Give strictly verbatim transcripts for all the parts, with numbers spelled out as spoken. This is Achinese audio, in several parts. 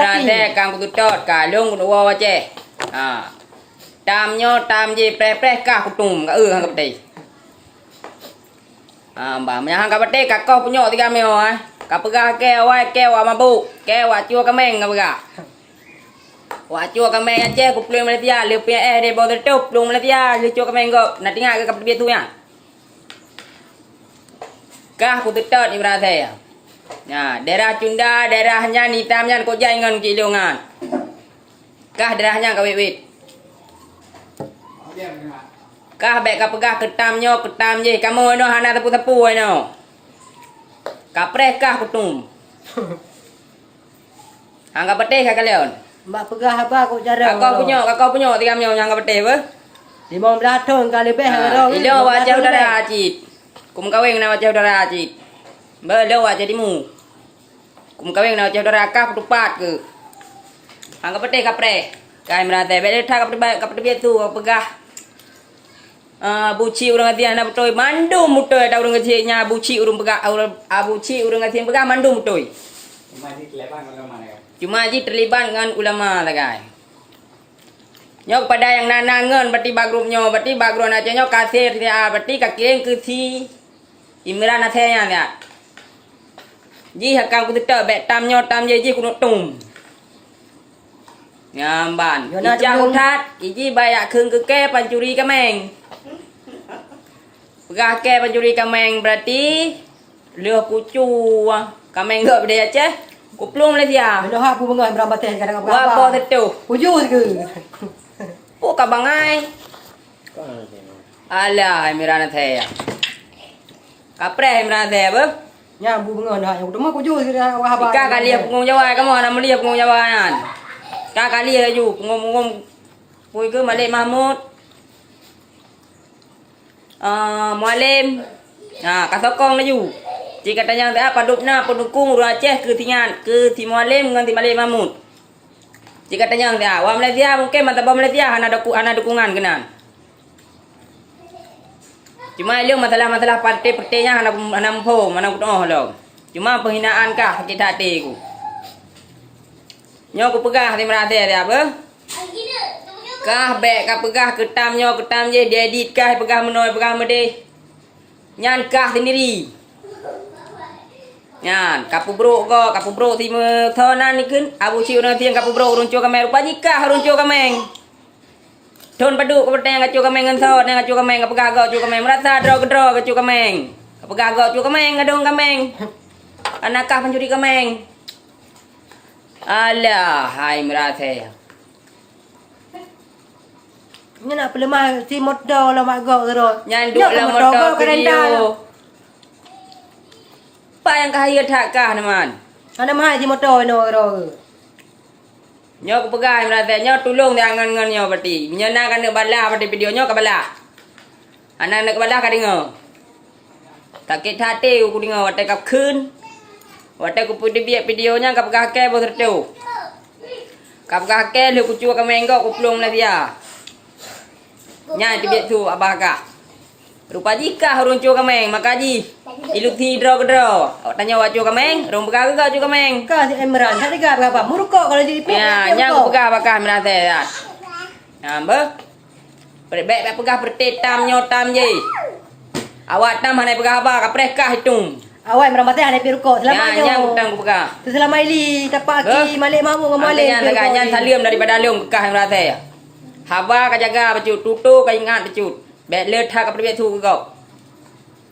Imran Zain, kang kututot, ka lôn kuwoe u Aceh. Ha. Tam nyoe, tam jih, preh-preh kah kutum, ka eu han ka peuteh. Ha, bah, meunyo han ka peuteh, ka koh punyok tiga mio, eh. Ka peugah kèe awai, kèe awak mabök, kèe awak cue kaméng ka peugah. Awak cue kaméng Aceh, kuplueng Malaysia, lheuh P S D boh teutup, plueng Malaysia, lheuh cue kaméng gob, na teuingat keu ka peuteubiet su nyan. Kah kututot Imran Zain. Nah, daerah Cunda, daerah nyan, itam nyan, kok jai ngon keu ilôn nyan. Kah daerah nyan ka wét-wét. Kah bèk ka peugah keu tam nyoe, keu tam jéh. Kamoe inoe hana sapeue-sapeue inoe. Kapreh kah kutum. Han ka peuteh ka kalon. Bak peugah haba kok jaroe. Ka koh punyok, ka koh punyok tiga mio nyang ka peuteh beuh. Limong blah thon ka leubeh. Ha, ilôn wajah udara cit. Kumeukawen na wajah udara cit. Beuh, lôn wajah timu. Kumeukawen na wajah udara kah peutupat keu. Han ka peuteh kapreh. Ka Imran Zain, bèk lé that ka peuteubiet, ka peuteubiet su, ka peugah. Ah, Abu Cik ureueng Aceh hana beutôi, mandum beutôi, ada ureueng Aceh nyan Abu Cik ureueng peugah, ureueng, Abu Cik ureueng Aceh peugah mandum beutôi. Cuma jih terlibat ngon ulama sagai. Cuma jih terlibat ngon ulama sagai. Nyoe kepada nyang na-na ngon berarti bak grup nyoe, berarti bak grup Aceh nyoe kasé, berarti ka kirém keu si Imran Aceh nyan, ya. Jih akan kututok bèk tam nyoe tam jih, jih kuneuk tum. Nyan ban. Yo na ijak tulung. Uthat, iji bayak kheun keu kèe pancuri kaméng. Peugah kèe pancuri kaméng, berarti lheuh kucue kaméng gob di Aceh, kuplueng Malaysia. Meunoha pu beungoh Imran Bateh kadang apa-apa. Wah, boh teutuh. Uju ke? Pu ka bangai. Alah, Imran Aceh. Kapreh Imran Aceh beuh. Nyang bu beungoh na nyang teuma kuju sira wah haba. Ka kali punggong Jawa kamoe, hana mulia punggong Jawa nyan. Ka kali laju punggong-punggong pui ke Malik Mahmud. Ah, Mualem. Ha, ka sokong laju. Cit ka tanyong siat padub na peudukung ureueng Aceh keu si nyan, keu si Mualem ngon si Malik Mahmud. Cit ka tanyong siat, wak Malaysia mungken mata bak Malaysia hana doku-, hana dukungan keunan. Cuma ilôn masalah-masalah partai-partai nyan hana, hana muphom, hana kutu'oh lom. Cuma penghinaan kah sakét até ku. Nyoe kupeugah di meurasé siat beuh. Kah bèk kapeugah keu tam nyoe keu tam jéh, diedit kah peugah meunoe peugah meudéh. Nyan kah sendiri. Nyan, kapeubrok gob, kapeubrok si meutonan dikeue, Abu Cik ureueng Aceh kapeubrok ureueng cue kaméng, rupa jih kah ureueng cue kaméng. Thon padub keu peureutanyaan kacue kaméng ngon sot, nyang kacue kaméng, kapeugah gob cue kaméng, meurasa droe keudroe kacue kaméng. Kapeugah gob cue kaméng, gadong kaméng. Aneuk kah pancuri kaméng. Alah, hai meurasé. Nyan na peuleumah si moto lom mak gob keudroe. Nyan duek lam moto gob kerenta video. Pak nyang ka hayeu that kah, Neman? Hana meuhai si moto inoe keudroe. Nyoe kupeugah, meurasé nyoe tulông siat ngon, ngon nyoe berarti. Meunyoe na keuneuk balah berarti video nyoe kabalah. Hana keuneuk balah kadeungoe. Sakét até kudeungoe watèe kakheun. Watèe kupeuteubiet video nyan kapeugah kèe boh sireutoh. Kapeugah kèe lheueh kucue kaméng gob kuplueng Malaysia. Nyan teubiet su abah kah. Rupa jih kah ureueng cue kaméng, maka jih ilusi droe keudroe. Awak tanyoe awak cue kaméng, ureueng peugah keu gob cue kaméng. Ka si Imran, ka teuga peugah apa? Meurukok kalau jadi pihak. Ya, nyan kupeugah bak kah meurasé siat. Nyan beuh. Bèk, bèk peugah peureté tam nyoe tam jéh. Awak tam hana peugah haba, kapreh kah itong. Awai Imran Pasè hana piep rukok. Seulama nyoe. Nyan, nyan utang kupeugah. Seulama ili tapak aki Malek Mahmud ngon Mualem. Nyan piep rukok nyan saleuem daripada lôn keu kah Imran Pasè. Haba ka jaga bacut, tutoe ka ingat bacut. Bèk le that ka peuteubiet su keu gob.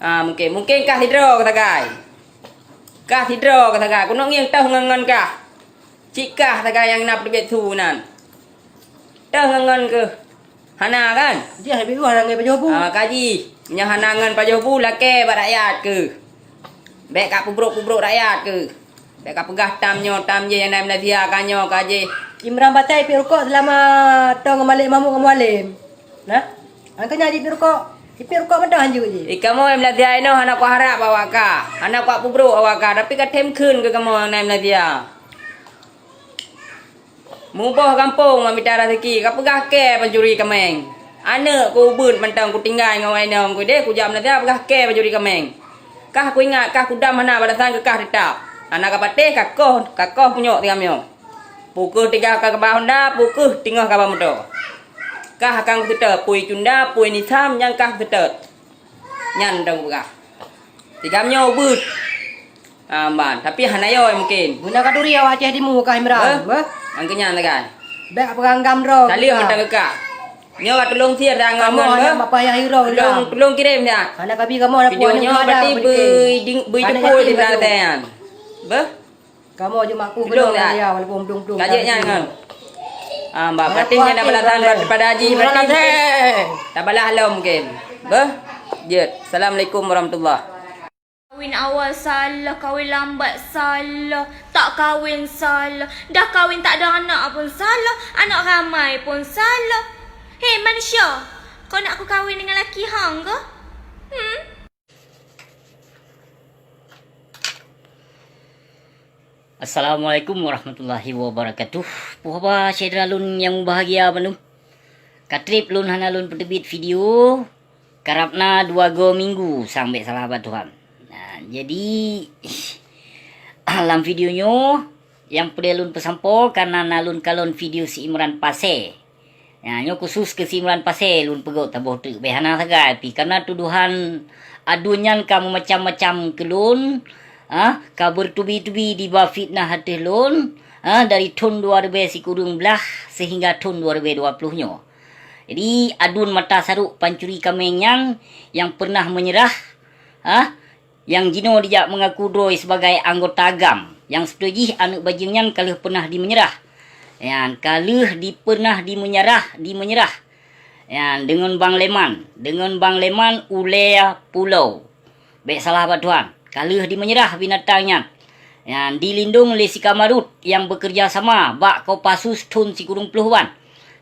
Ah, mungken, mungken kah sidroe keu sagai. Kah sidroe keu sagai. Keuneuk ngieng toh ngon, ngon kah. Cit kah sagai nyang na peuteubiet su nan. Toh ngon, ngon keuh. Hana kan? Jih habéh hana ngon pajoh bu. Ah, kaji. Meunyoe hana ngon pajoh bu, lakèe bak rakyat keuh. Bèk ka peubrok-peubrok rakyat keuh. Bèk ka peugah tam nyoe, tam jéh, nyang na Malaysia ka nyoe, ka jéh. Imran Pasè piep rukok seulama toh ngon Malek Mahmud ngon Mualem. Nah, angkanya jipiep rukok. Jipiep rukok mantong hanjeuet jih. Eh, kamoe Malaysia inoe hana kuharap awak kah. Hana kupeubroe awak kah, tapi ka tem kheun keu kamoe nyang na Malaysia. Muboh gampông mak mita raseuki, ka peugah kèe pancuri kaméng. Aneuk ku ubeuet mantong kutinggai ngon awak inong ku deh, kujak Malaysia peugah kèe pancuri kaméng. Kah kuingat, kah kudam hana balasan keu kah teutap. Hana ka patéh, ka koh, ka koh punyok tinggai meunyoe. Peu keuh tinggai ka ba honda, peu keuh teungoh ka ba moto. Kah akan kuseutôt, pui cunda, pui nisam, nyan kah kuseutôt. Nyan dong peugah. Tinggai meunyoe ubeuet. Ah, ban. Tapi hana yo mungkin. Guna ka duri awak Aceh Timu kah Imran? Beuh? Beuh? Angkeu nyan sagai. Bèk peugah gam droe. Saleuem mantong keu kah. Nyoe ka tulông share dah ngon, kamoe beuh. Hana bapa yah hiro. Tulông, tulông kirém dah. Hana kabi kamoe na video nyoe berarti bui ding-, bui jempol di belakang. Beuh? Kamoe cuma aku tulông dah. Ya, walaupun belum, belum. Kajek nyan kan. Ah, mbak, berarti nyan dah balasan pada haji, berarti tabalah lom mungkin. Beuh? Jeuet. Assalamualaikum warahmatullahi. Kawin awai salah, kawin lambat salah, tak kawin salah, dah kawin tak ada anak pun salah, anak ramai pun salah. Hei manusia, kau nak aku kawin dengan laki hang ke? Hmm? Assalamualaikum warahmatullahi wabarakatuh. Puhaba syedara lôn nyang mubahgia bandum. Ka trép lôn hana lôn peuteubiet video, karab na dua go minggu sang bèk salah bak Tuhan. Nah, jadi, lam video nyoe, nyang peudeh lôn peusampoe kareuna na lôn kalon video si Imran Pasè. Nah, nyoe khusus keu si Imran Pasè lôn peugöt saboh teuk, bèk hana sagai pih, kareuna tudohan aduen nyan ka meumacam-macam keu lôn, ah, ka beutubi-tubi diba fitnah ateueh lôn, ah, dari thon dua ribèe sikureueng blaih seuhingga thon dua ribèe dua ploh nyoe. Jadi, aduen mata sarok pancuri kaméng nyan nyang peureunah meunyeurah, ha, nyang jinoe dijak meungaku droe sibagai anggota gam, nyang seubeutôi jih aneuk bajeueng nyan ka lheueh peureunah dimeunyeurah. Nyan, ka lheueh dipeureunah dimeunyeurah, dimeunyeurah. Nyan, deungon Bang Leman, deungon Bang Leman Ulèe Pulo. Bèk salah bak Tuhan, ka lheueh dimeunyeurah binatang nyan. Nyan dilindong lé si Kamarut nyang beukeureuja sama bak Kopassus thon sikureueng ploh wan.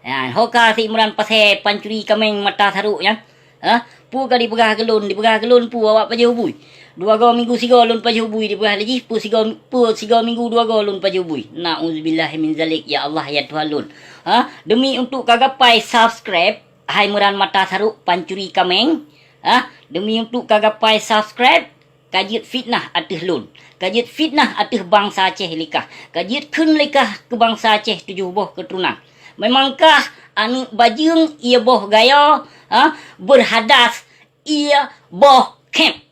Nyan ho ka si Imran Pasè pancuri kaméng mata sarok nyan. Hah? Peue ka dipeugah keu lôn, dipeugah keu lôn peue awak pajoh bui. Dua go minggu sigo lôn pajoh bui dipeugah lé jih, peue sigo, peue sigo minggu dua go lôn pajoh bui. Nauzubillahi min zalik, ya Allah, ya Tuhan lôn. Hah? Demi untuk ka gapai subscribe, hai Imran mata sarok pancuri kaméng. Hah? Demi untuk ka gapai subscribe, ka jeuet fitnah ateueh lôn, ka jeuet fitnah ateueh bansa Aceh lé kah, ka jeuet kheun lé kah keu bansa Aceh tujoh boh keuturonan. Memang kah aneuk bajeueng ié boh gayo, ha, beurhadas ié boh khép.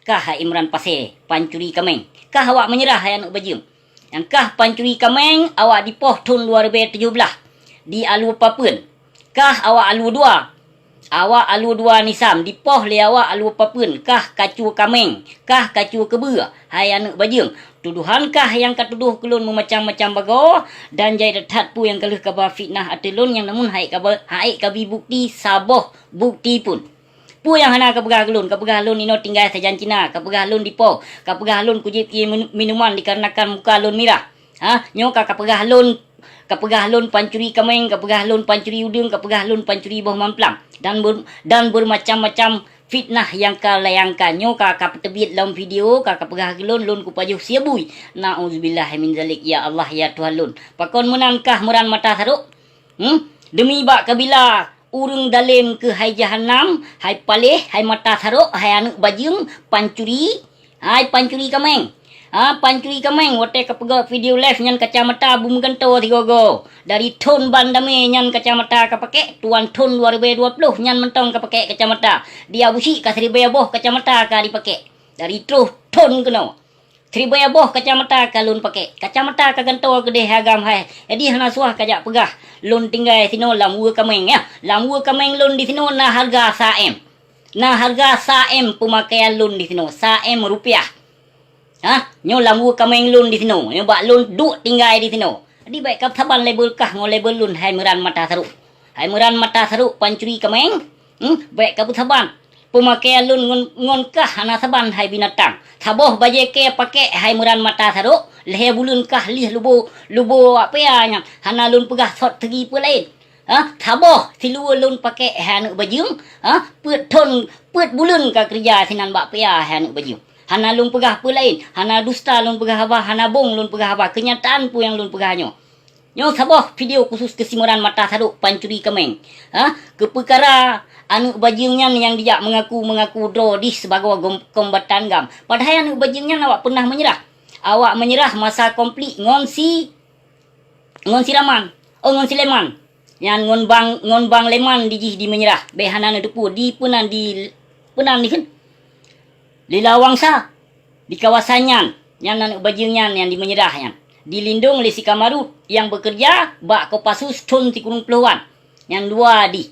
Kah hai Imran Pasè, pancuri kaméng. Kah awak meunyeurah hai aneuk bajeueng. Nyang kah pancuri kaméng, awak dipoh thon dua ribèe tujoh blaih di Alue Papeuen. Kah awak Alue Dua. Awak Alue Dua Nisam dipoh lé awak Alue Papeuen, kah kacue kaméng, kah kacue keubeue, hai aneuk bajeueng. Tudohan kah nyang ka tudoh keu lôn meumacam-macam bagoe, dan jai that-that peue nyang ka lheueh kaba fitnah ateueh lôn nyang namun hai kaba, hai kabi bukti saboh bukti pun. Peue nyang hana kapeugah keu lôn? Kapeugah lôn inoe tinggai sajan Cina, kapeugah lôn dipoh, kapeugah lôn kujieb ié minu-, minuman dikarenakan muka lôn mirah. Ha, nyoe ka kapeugah lôn, kapeugah lôn pancuri kaméng, kapeugah lôn pancuri udeueng, kapeugah lôn pancuri boh mamplam, dan ber-, dan bermacam-macam fitnah nyang ka layangkan. Nyoe ka, ka peuteubiet lom video, ka, kapeugah keu lôn, lôn kupajoh sie bui. Nauzubillahi min zalik, ya Allah, ya Tuhan lôn. Pakon meunan kah Imran mata sarok? Hmm? Demi bak kabila ureueng dalem keuh hai jahanam, hai paléh, hai mata sarok, hai aneuk bajeueng, pancuri, hai pancuri kaméng. Ha, pancuri kaméng, watèe kapeugöt video live nyan kacamata beumeugantoe sigoe-goe. Dari thon ban damé nyan kacamata kapakék, tuan thon dua ribèe dua ploh nyan mantong kapakék kacamata. Di Abusyik ka siribèe boh kacamata ka dipakék. Dari troh thon keunoe. Siribèe boh kacamata ka lôn pakèk. Kacamata ka gantoe keudeh agam hai. Jadi hana suah kajak peugah lôn tinggai sinoe lam weue kaméng, ya. Lam weue kaméng lôn disinoe na hareuga sa M. Na hareuga sa M peumakaian lôn disinoe, sa M rupiah. Ha? Nyoe lam weue kaméng lôn disinoe. Nyoe bak lôn duek tinggai disinoe. Jadi bèk kapeusaban label kah ngon label lôn hai Meuran Mata Sarok. Hai Meuran Mata Sarok pancuri kaméng. Hmm? Bèk kapeusaban. Peumakaian lôn ngon, ngon kah hana saban hai binatang. Saboh bajèe kèe pakèk hai Meuran Mata Sarok, lhèe buleuen kah lieh lubo, lubo wak pia nyan. Hana lôn peugah sot seugi peue laén. Ha? Saboh siluweue lôn pakèk hai aneuk bajeueng, ha? Peuet thon, peuet buleuen ka keureuja sinan bak pia hai aneuk bajeueng. Hana lôn peugah peue laén, hana dusta lôn peugah haba, hana bông lôn peugah haba, keunyataan peue nyang lôn peugah nyoe. Nyoe saboh video khusus keu si Meuran Mata Sarok pancuri kaméng. Ha? Keu peukara aneuk bajeueng nyan nyang dijak meungaku-meungaku droe dih sibagoe gom-, kombatan gam. Padahai aneuk bajeueng nyan awak peunah meunyeurah. Awak meunyeurah masa konflik ngon si, ngon si Raman. Oh, ngon si Leman. Nyan ngon bang, ngon bang Leman dijih di meunyeurah. Bèk hana neuteupeue di peunan di, peunan dikheun. Lila Wangsa. Di kawasan nyan, nyan aneuk bajeueng nyan nyang di meunyeurah nyan, dilindong lé si Kamarut nyang beukeureuja bak Kopassus thon sikureueng ploh wan. Nyan dua dih.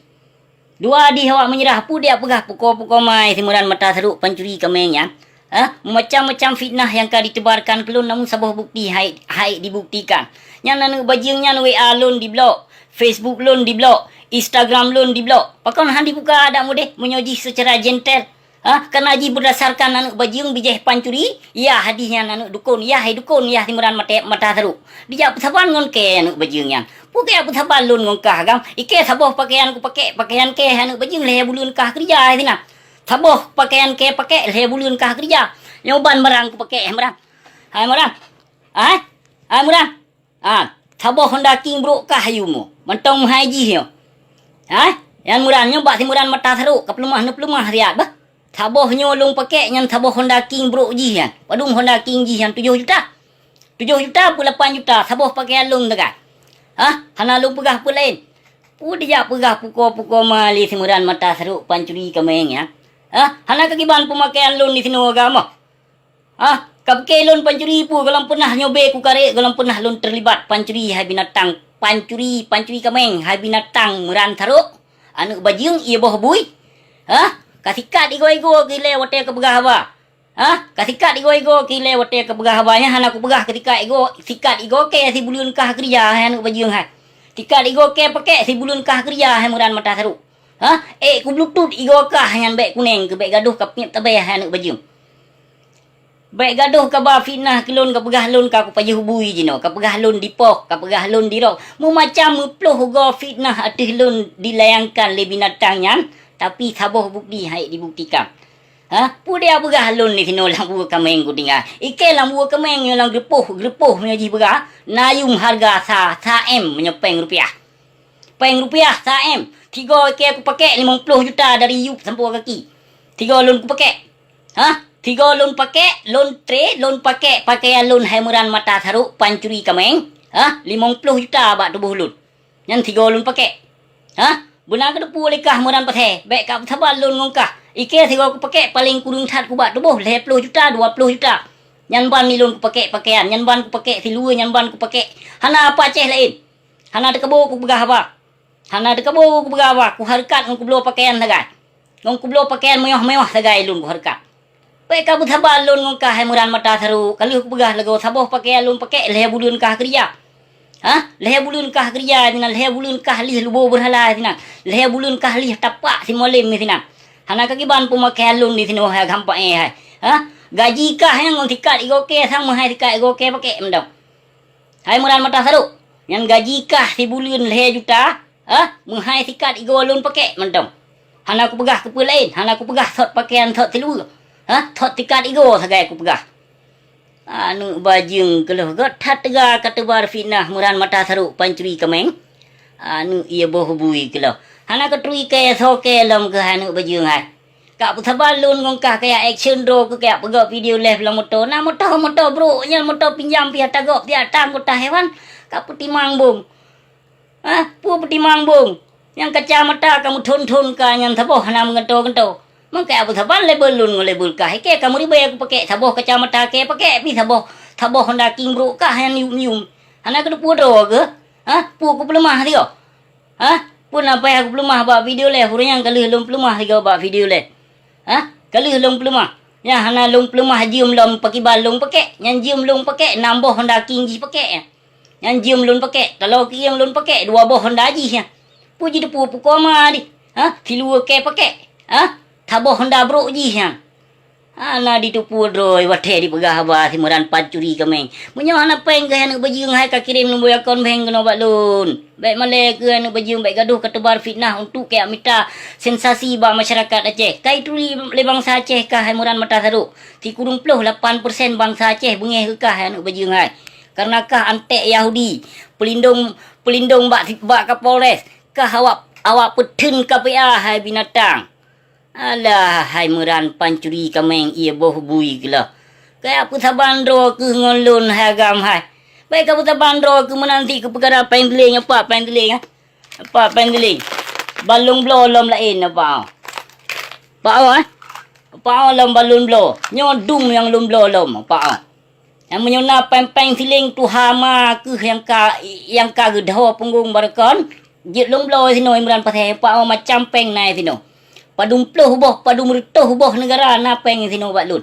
Dua dih awak meunyeurah, peue dijak peugah pukoe-pukoe ma hai si Meuran Mata Sarok pancuri kaméng nyan. Ha? Macam-macam fitnah nyang ka ditebarkan keu lôn, namun saboh bukti hai, hai dibuktikan. Nyan aneuk bajeueng nyan W A lôn diblok, Facebook lôn diblok, Instagram lôn diblok. Pakon han dibuka adak mudeh meunyoe jih seucara gentle? Ha? Kana jih beudasarkan aneuk bajeueng bijéh pancuri, yah dih nyan aneuk dukon, yah hai dukon, yah si Meuran Mata, Mata Sarok. Dijak peusaban ngon kèe aneuk bajeueng nyan. Peue kajak peusaban lôn ngon kah agam? Ikèe saboh pakaian kupakèk, pakaian kèe hai aneuk bajeueng lhèe buleuen kah keureuja hai sinan. Saboh pakaian kèe pakèk lhèe buleuen kah keureuja. Nyoe ban barang kupakèk hai Meuran. Hai Meuran. Hai? Hai Meuran. Ha, saboh Honda King brôk kah ayue mo. Mantong meuhai jih nyoe. Ha? Nyan Meuran nyoe bak si Meuran Mata Sarok, ka peuleumah, neupeuleumah siat bah. Saboh nyoe lôn pakèk nyan saboh Honda King brôk jih nyan. Padum Honda King jih nyan tujoh juta. Tujoh juta peue lapan juta, saboh pakaian lôn teuka. Ha? Hana lôn peugah peue laén. Peue dijak peugah pukoe-pukoe ma lé si Meuran Mata Sarok pancuri kaméng nyan. Ha? Hana kakiban peumakaian lôn disinoe agam. Ah, ka pike lôn pancuri peue, gohlom peunah nyoe bé kukarek, gohlom peunah lôn teulibat pancuri hai binatang, pancuri, pancuri kaméng hai binatang Meuran Sarok, aneuk bajeueng ié boh bui. Hah? Ka sikat igoe-igoe keu ilèe watèe kapeugah haba. Hah? Ka sikat igoe-igoe keu ilèe watèe kapeugah haba. Nyan hana kupeugah keu sikat igoe, sikat igoe kèe sibuleuen kah keureuja hai aneuk bajeueng hai. Sikat igoe kèe pakèk sibuleuen kah keureuja hai Meuran Mata Sarok. Hah? Ék kubluetut igoe kah nyan bèk kunèng keu bèk gadôh ka peuet tabèe hai aneuk bajeueng. Bèk gadôh kaba fitnah keu lôn, kapeugah lôn ka kupajoh bui jinoe, kapeugah lôn dipoh, kapeugah lôn dirok. Meumacam meuploh goe fitnah ateueh lôn dilayangkan lé binatang nyan, tapi saboh bukti han ék dibuktikan. Hah? Peue dia peugah lôn disinoe lam weue kaméng kutinggai? Ikèe lam weue kaméng nyoe lam geureupoh, geureupoh meunyoe jih peugah, na yum hareuga sa, sa M meunyoe péng rupiah. Péng rupiah sa M. Sigoe ikèe kupakèk limong ploh juta dari yup sampoe kaki. Sigoe lôn kupakèk. Hah? Sigoe lôn pakèk, lôn tré, lôn pakèk pakaian lôn hai Meuran Mata Sarok pancuri kaméng. Hah? Limong ploh juta bak tuboh lôn. Nyan sigoe lôn pakèk. Hah? Beuna keuteupeu lé kah Meuran Pasè, bèk kapeusaban lôn ngon kah. Ikèe sigoe kupakèk paleng kureueng that kubak tuboh lhèe ploh juta, dua ploh juta. Nyan ban ni lôn kupakèk pakaian, nyan ban kupakèk siluweue, nyan ban kupakèk. Hana apa Aceh laén. Hana teukeubô kupeugah haba. Hana teukeubô kupeugah haba, kuhareukat ngon kubloe pakaian sagai. Ngon kubloe pakaian meuyoh-meuyoh sagai lôn kuhareukat. Bèk kapeusaban lôn ngon kah hai Meuran Mata Sarok, ka lheueh kupeugah lagoe saboh pakaian lôn pakèk lhèe buleuen kah keureuja. Hah? Lhèe buleuen kah keureuja sinan, lhèe buleuen kah lieh lubo beurhala sinan, lhèe buleuen kah lieh tapak simolem sinan. Hana kakiban peumakaian lôn disinoe hai gampang éh hai. Hah? Gaji kah nyan ngon sikat igoe kèe sang meuhai sikat igoe kèe pakèk mantong. Hai Meuran Mata Sarok, nyan gaji kah sibuleuen lhèe juta, ha? Meuhai sikat igoe lôn pakèk mantong. Hana kupeugah keupeue laén, hana kupeugah sot pakaian sot siluweue, ha? Sot sikat igoe sagai kupeugah. Aneuk bajeueng keuloh, göt that teuga ka teubar fitnah Meuran Mata Sarok pancuri kaméng. Aneuk ié boh bui keuloh. Hana katuri kèe soe kèe lom keuh aneuk bajeueng hai. Kapeusaban lôn ngon kah kajak action droe keu kajak peugöt video live lam moto. Na moto-moto brôk nyan, moto pinjam pih ata gob, pih ata anggota hewan. Kapeutimang bông. Hah? Peue peutimang bông? Nyang kacamata ka meuthon-thon ka nyan saboh hana meugantoe-gantoe. Mangkai peue saban label lôn ngon label kah? Ikei ka meuribèe kupakèk, saboh kacamata kèe pakèk pih, saboh, saboh Honda King brôk kah nyang yum-yum. Hana keuteupeu droe keuh? Hah? Peue kupeuleumah sigoe? Hah? Peue na payah kupeuleumah bak video lé? Ureueng nyang ka lheueh lôn peuleumah sigoe bak video lé. Hah? Ka lheueh lôn peuleumah. Nyang hana lôn peuleumah jeuem lom pakriban lôn pakèk. Nyang jeuem lôn pakèk, nam boh Honda King jih pakèk nyan. Nyang jeuem lôn pakèk, taloe keuieng lôn pakèk, dua boh Honda jih nyan. Peue jiteupeue pukoe ma dih? Hah? Siluweue kèe pakèk? Hah? Saboh Honda brôk jih nyan. Hana jiteupeue droe watèe jipeugah haba si Meuran pancuri kaméng. Meunyoe hana péng keuh aneuk bajeueng hai, ka kirém nombor akun bank keunoe bak lôn. Bèk malèe keuh aneuk bajeueng, bèk gadôh kateubar fitnah untuk kajak mita sensasi bak masyarakat Aceh. Ka jituri lé bansa Aceh kah hai Meuran mata sarok. Sikureueng ploh lapan persen bansa Aceh beungèh keu kah hai aneuk bajeueng hai. Kareuna kah anték Yahudi, peulindong, peulindong bak, bak Kapolres, kah awak, awak peutheun K P A hai binatang. Alah, hai Meuran pancuri kaméng ié boh bui keuloh. Kajak peusaban droe keuh ngon lôn hai agam hai. Bèk kapeusaban droe keuh meunan cit keu peukara péng teuléng, apa péng teuléng, ha? Apa péng teuléng? Ban lôn bloe lom laén, apa? Apa, eh? Apa lom ban lôn bloe? Nyoe dum nyang lôn bloe lom, apa? Nyang meunyoe na péng-péng siléng tuha ma keuh nyang ka, nyang ka geudhoe punggong barokon, jeuet lôn bloe sinoe Imran Pasé, peuet macam péng na sinoe. Padum ploh boh, padum reutôh boh neugara na péng sinoe bak lôn.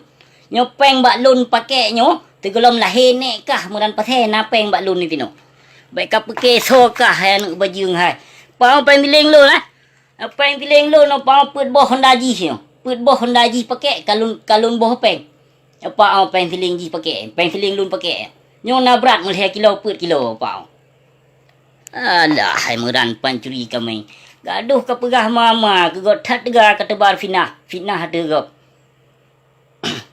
Nyoe péng bak lôn pakèk nyoe, sigohlom lahé nèk kah Imran Pasé na péng bak lôn sinoe. Bèk kapeukesoe kah hai aneuk bajeueng hai. Peuet péng siléng lôn, eh? Péng siléng lôn, apa peuet boh Honda jih nyoe. Peuet boh Honda jih pakèk, ka lôn, ka lôn boh péng. Apa, oh, péng siléng jih pakèk, péng siléng lôn pakèk. Nyoe na brat meulhèe kilo, peuet kilo, apa, oh. Alah, hai Imran pancuri kaméng. Gadôh kapeugah ma-ma, keu gob that teuga kateubar fitnah, fitnah ateueh gob.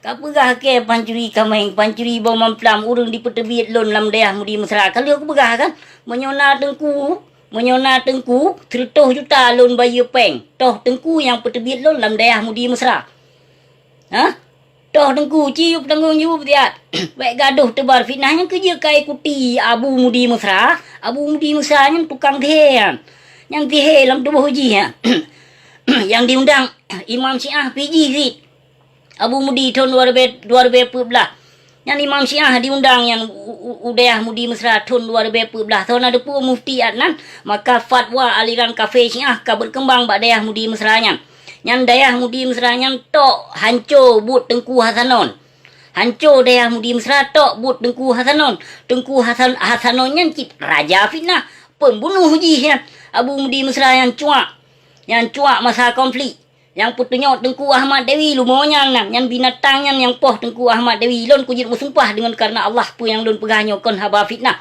Kapeugah kèe pancuri kaméng, pancuri boh mamplam, ureueng jipeuteubiet lôn lam dayah Mudi Mesra. Ka lheueh kupeugah kan, meunyoe na teungku, meunyoe na teungku, seureutôh juta lôn bayeue péng. Toh teungku nyang peuteubiet lôn lam dayah Mudi Mesra. Hah? Toh teungku, ci yue peutanggong jaweueb siat. Bèk gadôh teubar fitnah nyang keu jeuet ka ikuti Abu Mudi Mesra. Abu Mudi Mesra nyan tukang sihé nyan. Nyang sihé lam tuboh jih nyan. Nyang diundang Imam Syiah pih jih cit. Abu Mudi thôn dua ribèe, dua ribèe peuet blah. Nyan Imam Syiah diundang nyan u, u, u dayah Mudi Mesra thôn dua ribèe peuet blah. Thôn na teupeue Mufti Adnan, maka fatwa aliran kafé Syiah ka beukeumbang bak dayah Mudi Mesra nyan. Nyan dayah Mudi Mesra nyan tok hanco buet Teungku Hasanon. Hanco dayah Mudi Mesra tok buet Teungku Hasanon. Teungku Hasan, Hasanon nyan cit raja fitnah, pembunuh jih nyan. Abu Mudi Mesra nyan cuak. Nyan cuak masa konflik. Nyang peutunyok Teungku Ahmad Dewi lumo nyan, nyan, nyan binatang nyan nyang poh Teungku Ahmad Dewi. Lôn kujeuet meusumpah deungon kareuna Allah peue nyang lôn peugah nyoe kon haba fitnah.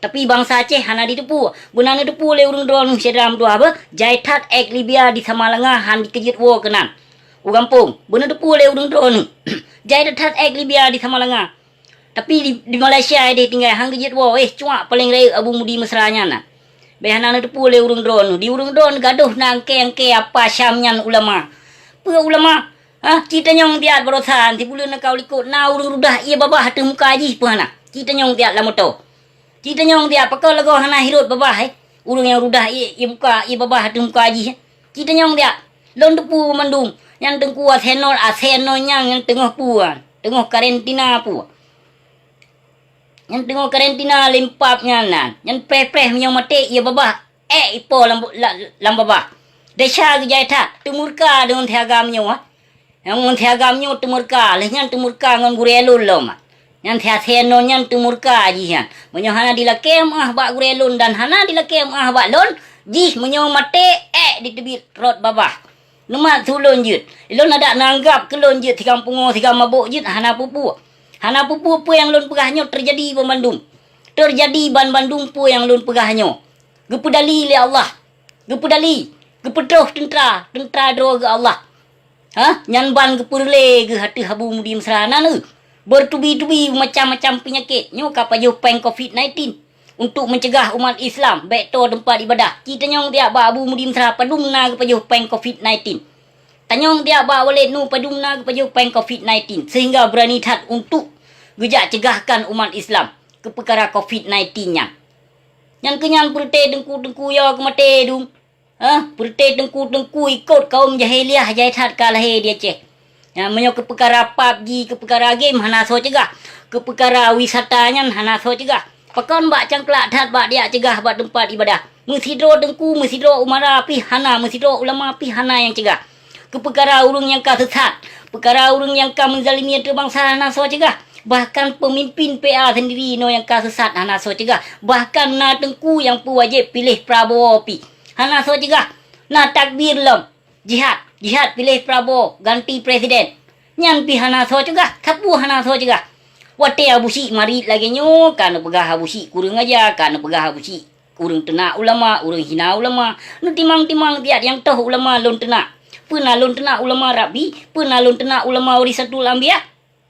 Tapi bansa Aceh hana jiteupeue. Beuna neuteupeue lé ureueng droeneuh syedara meutuah beuh, jai that ék Libya di Samalanga han jikeujeuet woe keunan. U gampông, beuna teupeue lé ureueng droeneuh. Jai that ék Libya di Samalanga. Tapi di, di Malaysia deh tinggai han geujeuet woe, eh, cuak paleng rayeuk Abu Mudi Mesra nyan na. Bèk hana neuteupeue lé ureueng droeneuh. Di ureueng droeneuh gadôh na angkée-angkée apa Syam nyan ulama. Peue ulama? Hah? Ci tanyong siat barosan, sibuleuen nakau likot na ureueng rudah ié babah ateueh muka jih peue hana? Ci tanyong siat lam moto. Ci tanyong siat pakon lagoe hana hirot babah, eh? Ureueng nyang rudah ié, ié muka, ié babah ateueh muka jih, eh? Ci tanyong siat. Lôn teupeue bandum. Nyan Teungku Asenol, Asenol nyan, nyan teungoh peue? Teungoh karantina peue? Nyan teungoh karantina lé pap nyan na. Nyan preh-preh meunyoe maté ié babah, ék ipo lam, la-, lam babah. Desya geujai that, teumurka deungon si agam nyoe, ha. Nyang ngon si agam nyoe teumurka, lheueh nyan teumurka ngon gurèe lôn lom, ha. Nyan si Asenol nyan teumurka jih nyan. Meunyoe hana jilakée meu'ah bak gurèe lôn dan hana jilakée meu'ah bak lôn, jih meunyoe maté, ék jiteubiet rot babah. Neumat su lôn jeuet. Lôn adak neuanggab keu lôn jeuet si agam pungo, si agam mabök jeuet, hana peue-peue. Hana peue-peue peue nyang lôn peugah nyoe teujadi banmandum. Teujadi banmandum peue nyang lôn peugah nyoe. Geupeudali lé Allah. Geupeudali. Geupeutroh teuntra, teuntra droe geuh Allah. Hah? Nyan ban geupeureulée geuh ateueh Abu Mudi Mesra na neuh. Beutubi-tubi macam-macam peunyakét. Nyoe ka pajoh péng covid nineteen. Untuk mencegah umat Islam bèk toe teumpat ibadah. Ci tanyong siat bak Abu Mudi Mesra padum na geupajoh péng covid nineteen. Tanyong siat bak Waled Nu padum na geupajoh péng covid nineteen, sehingga beurani that untuk geujak cegahkan umat Islam keu peukara covid nineteen nyan. Nyan keuh nyan peureuté teungku-teungku yo keu maté dum. Hah, peureté teungku-teungku ikot kaum jahiliah jai that ka lahé di Aceh. Nyan meunyoe keu peukara PUBG, keu peukara game hana soe cegah. Keu peukara wisata nyan hana soe cegah. Pakon bak cangklak that bak diak cegah bak teumpat ibadah. Meusidroe teungku, meusidroe umara pih hana, meusidroe ulama pih hana nyang cegah. Keu peukara ureuëng nyang ka seusat, peukara ureuëng nyang ka meuzalimi ateueh bansa hana soe cegah. Bahkan peumimpin P A sendiri inoe nyang ka seusat hana soe cegah. Bahkan na teungku nyang peuwajéb piléh Prabowo pih hana soe cegah. Na takbir lom. Jihad, jihad piléh Prabowo ganti presiden. Nyan pih hana soe cegah, sapeue hana soe cegah. Watée Abusyik marit lagée nyoe, ka neupeugah Abusyik kureueng aja, ka neupeugah Abusyik ureuëng teunak ulama, ureuëng hina ulama. Neutimang-timang tiat nyang toh ulama lôn teunak. Peue na lôn teunak ulama rabbi, peue na lôn teunak ulama warisatul anbiya.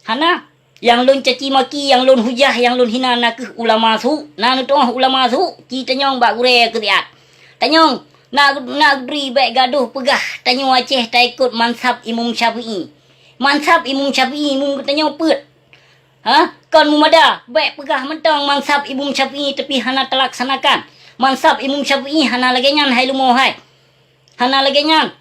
Hana. Nyang lôn caci maki, nyang lôn hujah, nyang lôn hina nakeuh ulama su. Na neutuoh ulama su, ci tanyong bak gurée keu siat. Tanyong, na, na geubri bék gadoh peugah tanyoe Aceh taikot mansab Imum Syafi'i. Mansab Imum Syafi'i imum geutanyoe peuet. Ha? Kon mumada, bék peugah mantong mansab Imum Syafi'i tapi hana talaksanakan. Mansab Imum Syafi'i hana lagée nyan hai lumoe hai. Hana lagée nyan.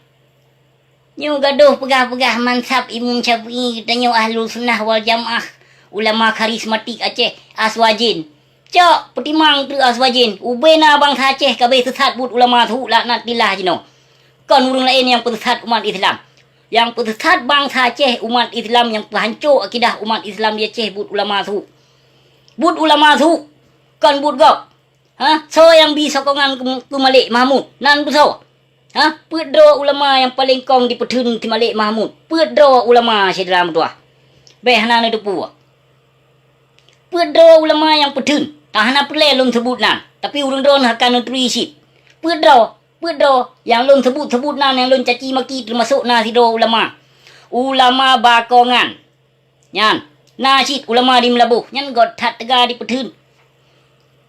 Nyoe gadoh peugah-peugah mansab Imum Syafi'i geutanyoe Ahlussunnah wal Jamaah, ulama karismatik Aceh, Aswajen. Cok, peutimang treuk Aswajen, ubena bansa Aceh kabeh seusat buet ulama su laknatillah jinoe. Kon ureuëng laén nyang peuseusat umat Islam. Nyang peuseusat bansa Aceh umat Islam nyang peuhanco akidah umat Islam di Aceh buet ulama su. Buet ulama su, kon buet gob. Ha? Soe nyang bi sokongan keu, keu Malik Mahmud? Nan beusoe? Ha? Peuet droe ulama nyang paleng kong dipeutheun keu Malik Mahmud. Peuet droe ulama syedara meutuwah. Bék hana neuteupeue. Peuet droe ulama nyang peutheun. Hana peureulée lôn seubut nan, tapi ureuëng droeneuh akan neuturi cit. Peuet droe, peuet droe nyang lôn seubut-seubut nan nyang lôn caci maki teumasok na sidroe ulama. Ulama bakongan. Nyan, na cit ulama di Meulaboh, nyan göt that teuga dipeutheun.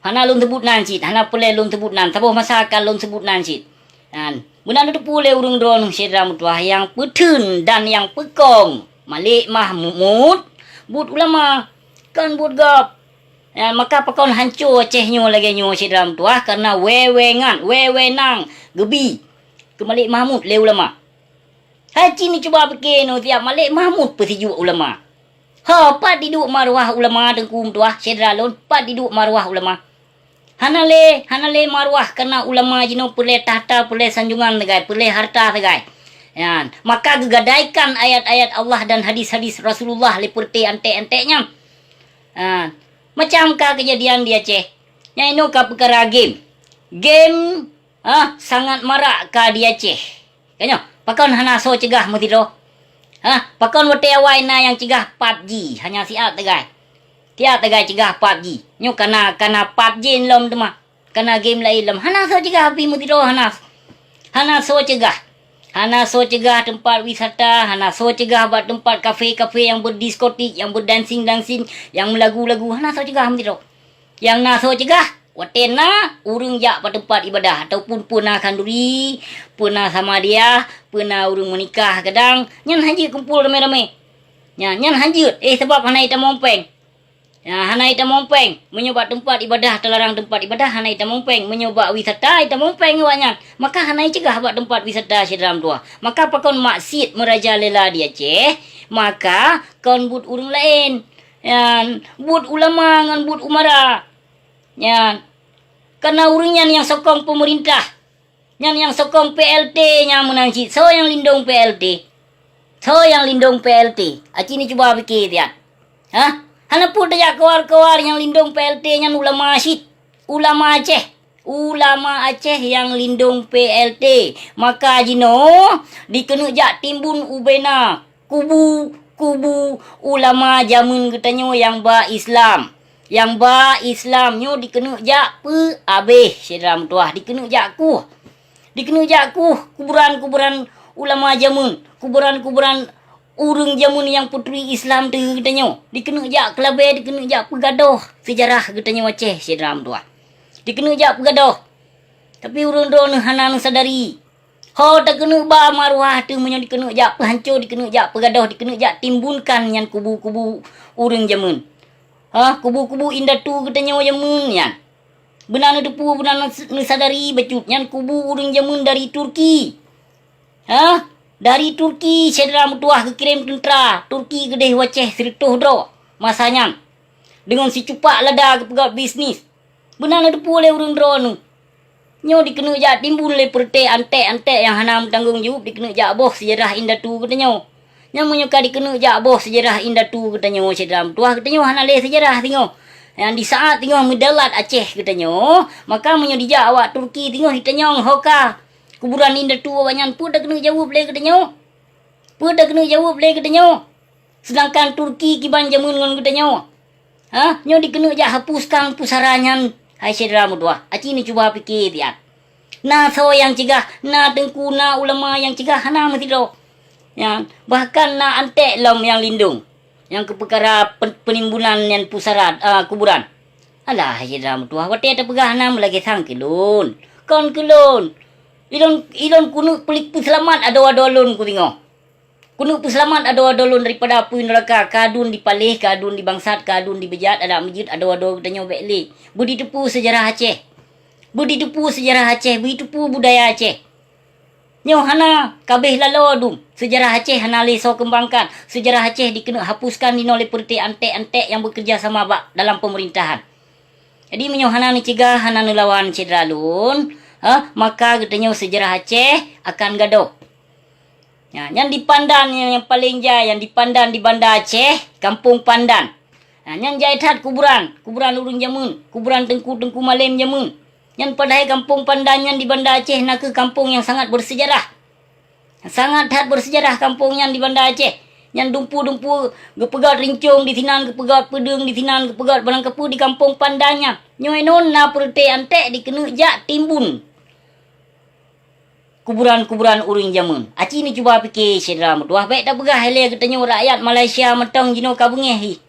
Hana lôn seubut nan cit, hana peureulée lôn seubut nan, saboh masa ka lôn seubut nan cit. Nyan, meunan neuteupeue lé ureuëng droeneuh syedara meutuwah nyang peutheun dan nyang peukong Malik Mahmud buet ulama, kon buet gob. Nyan, maka pakon hanco Aceh nyoe lagée nyoe syedara meutuwah, kareuna wewengan, wewenang geubi keu Malik Mahmud lé ulama. Hai ci neucuba pike nyoe siab Malik Mahmud peusijuek ulama. Ho, pat diduek maruah ulama teungku meutuwah syedara lôn, pat diduek maruah ulama. Hana lé, hana lé maruah kareuna ulama jinoe peureulée takhta, peureulée sanjongan sagai, peureulée harta sagai. Nyan, maka geugadaikan ayat-ayat Allah dan hadis-hadis Rasulullah lé peureute antek-antek nyan. Ha, macam ka keujadian di Aceh. Nyang inoe ka peukara game. Game, ha, sangat marak ka di Aceh. Ka nyoe, pakon hana soe cegah meusidroe? Hah? Pakon watée awai na nyang cegah PUBG, hanya siat teugai. Siat teugai cegah PUBG. Nyoe kana, kana PUBG lom teuma. Kana game laén lom. Hana soe cegah pih meusidroe hana. Hana soe cegah. Hana soe cegah teumpat wisata, hana soe cegah bak teumpat kafe-kafe nyang berdiskotik, nyang berdancing-dancing, nyang meulagu-lagu, hana soe cegah meusidroe. Nyang na soe cegah, watée na ureuëng jak bak teumpat ibadah ataupun peue na khanduri, peue na samadiyah, peue na ureuëng meunikah kadang, nyan hanjeuet kumpul ramé-ramé. Nyan, nyan hanjeuet, eh, sabab hana itamong péng. Nyan, hana itamong péng. Meunyoe bak teumpat ibadah, teularang teumpat ibadah, hana itamong péng. Meunyoe bak wisata, itamong péng awaknyan. Maka hana icegah bak teumpat wisata syedara meutuwah. Maka pakon maksiet meurajalela di Aceh, maka kon buet ureuëng laén. Nyan, buet ulama ngon buet umara. Nyan, kareuna ureuëng nyan nyang sokong peumeurintah. Nyan nyang sokong P L T nyan meunan cit. Soe nyang lindong P L T? Soe nyang lindong P L T? Aci ni cuba pike siat. Hah? Hana peue tajak keuwar-keuwar nyang lindong P L T nyan ulama cit. Ulama Aceh. Ulama Aceh nyang lindong P L T. Maka jinoe dikeuneuk jak timbun ubena kubu-kubu ulama jameun geutanyoe nyang ba Islam. Nyang ba Islam nyoe dikeuneuk jak peuabéh, syedara meutuwah, dikeuneuk jak kueh. Dikeuneuk jak kueh kuburan-kuburan ulama jameun, kuburan-kuburan ureuëng jameun nyang peuturi Islam teuh geutanyoe. Dikeuneuk jak keulabée, dikeuneuk jak peugadôh seujarah geutanyoe Aceh, syedara meutuwah. Dikeuneuk jak peugadôh. Tapi ureuëng droeneuh hana neusadari. Ho takeuneuk ba maruah teuh meunyoe dikeuneuk jak peuhanco, dikeuneuk jak peugadôh, dikeuneuk jak timbunkan nyan kubu-kubu ureuëng jameun. Ha, kubu-kubu indatu geutanyoe jameun nyan. Beuna neuteupeue, beuna neus-, neusadari bacut nyan kubu ureuëng jameun dari Turki. Hah? Dari Turki syedara meutuwah geukirém teuntra. Turki geudeh u Aceh sireutôh droe masa nyan. Deungon sicupak lada geupeugöt bisnis. Beuna neuteupeue lé ureuëng droeneuh. Nyoe dikeuneuk jak timbun lé peureute anték-anték nyang hana meutanggong jaweueb, dikeuneuk jak boh seujarah indatu geutanyoe. Nyang meunyoe ka dikeuneuk jak boh seujarah indatu geutanyoe, syedara meutuwah, geutanyoe hana lé seujarah singoh. Nyang di saát singoh meudaulat Aceh geutanyoe, maka meunyoe dijak awak Turki singoh jitanyong ho ka kuburan indatu awaknyan, peue takeuneuk jaweueb lé geutanyoe? Peue takeuneuk jaweueb lé geutanyoe? Seudangkan Turki kiban jameun ngon geutanyoe. Hah? Nyoe dikeuneuk jak hapuskan pusara nyan, hai syedara meutuwah. Aci neucuba pike siat. Na soe nyang cegah, na teungku, na ulama nyang cegah, hana meusidroe. Nyan, bahkan na anték lom nyang lindong, nyang keu peukara pen-, peunimbunan nyan pusara, a, kuburan. Alah, hai syedara meutuwah, watée tapeugah na meulagée sang keu lôn. Kon keu lôn. Ilôn, ilôn keuneuk peuseulamat adoe-adoe lôn keu singoh. Keuneuk peuseulamat adoe-adoe lôn daripada apui neuraka, ka aduen dipaléh, ka aduen dibangsat, ka aduen dibeujat, adak meujeuet adoe-adoe geutanyoe bék lé. Beuditeupeu seujarah Aceh. Beuditeupeu seujarah Aceh, beuditeupeu budaya Aceh. Nyoe hana, ka abéh laloe dum. Seujarah Aceh hana lé soe keumbangkan. Seujarah Aceh dikeuneuk hapuskan dinoe lé peureute anték-anték nyang beukeureuja sama bak dalam peumeurintahan. Jadi, meunyoe hana neucegah, hana neulawan syedara lôn, ha, maka geutanyoe seujarah Aceh akan gadôh. Nyan, nyan di Pandan nyang, nyang paleng jai, nyang di Pandan di Banda Aceh, Kampung Pandan. Ha, nyan jai that kuburan, kuburan ureuëng jameun, kuburan teungku-teungku malém jameun. Nyan padahai Kampung Pandan nyan di Banda Aceh nakeuh kampung nyang sangat beuseujarah. Sangat that beuseujarah kampung nyan di Banda Aceh. Nyan dumpu-dumpu geupeugöt rincong disinan, geupeugöt peudeueng disinan, geupeugöt barangkapeue di Kampung Pandan nyan. Nyoe non na peureute anték dikeuneuk jak timbun kuburan-kuburan ureuëng jameun. Aci neucuba pike syedara meutuwah, bék tapeugah ilée geutanyoe rakyat Malaysia mantong jinoe ka beungéh hi.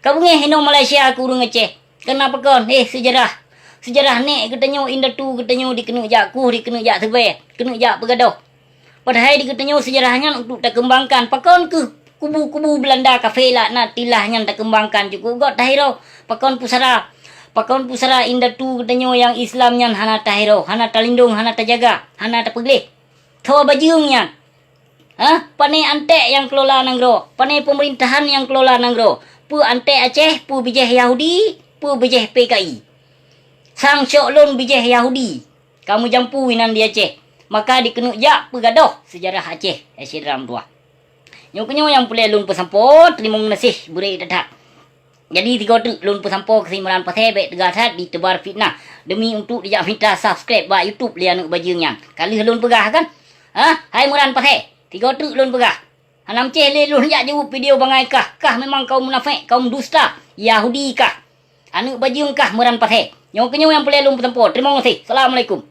Ka beungéh inoe Malaysia keu ureuëng Aceh. Keunapa kon? Eh, seujarah. Seujarah nék geutanyoe, indatu geutanyoe dikeuneuk jak kueh, dikeuneuk jak seubée, dikeuneuk jak peugadôh. Padahai di geutanyoe seujarah nyan untuk takeumbangkan. Pakon keuh kubu-kubu Beulanda kafé laknatillah nyan takeumbangkan cukôp göt tahiroe? Pakon pusara, pakon pusara indatu geutanyoe nyang Islam nyan hana tahiroe, hana talindong, hana tajaga, hana tapeugleh? Tho bajeueng nyan. Hah? Pané anték nyang keulola nanggroe? Pané peumeurintahan nyang keulola nanggroe? Peue anték Aceh, peue bijéh Yahudi, peue bijéh P K I? Sang syok lôn bijéh Yahudi. Ka meujampu inan di Aceh, maka dikeuneuk jak peugadôh seujarah Aceh, eh, syedara meutuwah. Nyoe keunyoe nyang peureulée lôn peusampoe, teurimong gaséh beurée that-that. Jadi, sigoe teuk lôn peusampoe keu si Imran Pasé, bék teuga that diteubar fitnah, deumi untuk dijak mita subscribe bak YouTube lé aneuëk bajeueng nyan. Ka lheueh lôn peugah kan? Hah? Hai Imran Pasé, sigoe teuk lôn peugah. Hana meucéh lé lôn jak jaweueb video bangai kah. Kah memang kaum munafék, kaum dusta, Yahudi kah. Aneuëk bajeueng kah Imran Pasé. Nyoe keunyoe nyang peureulée lôn peusampoe. Teurimong gaséh. Assalamualaikum.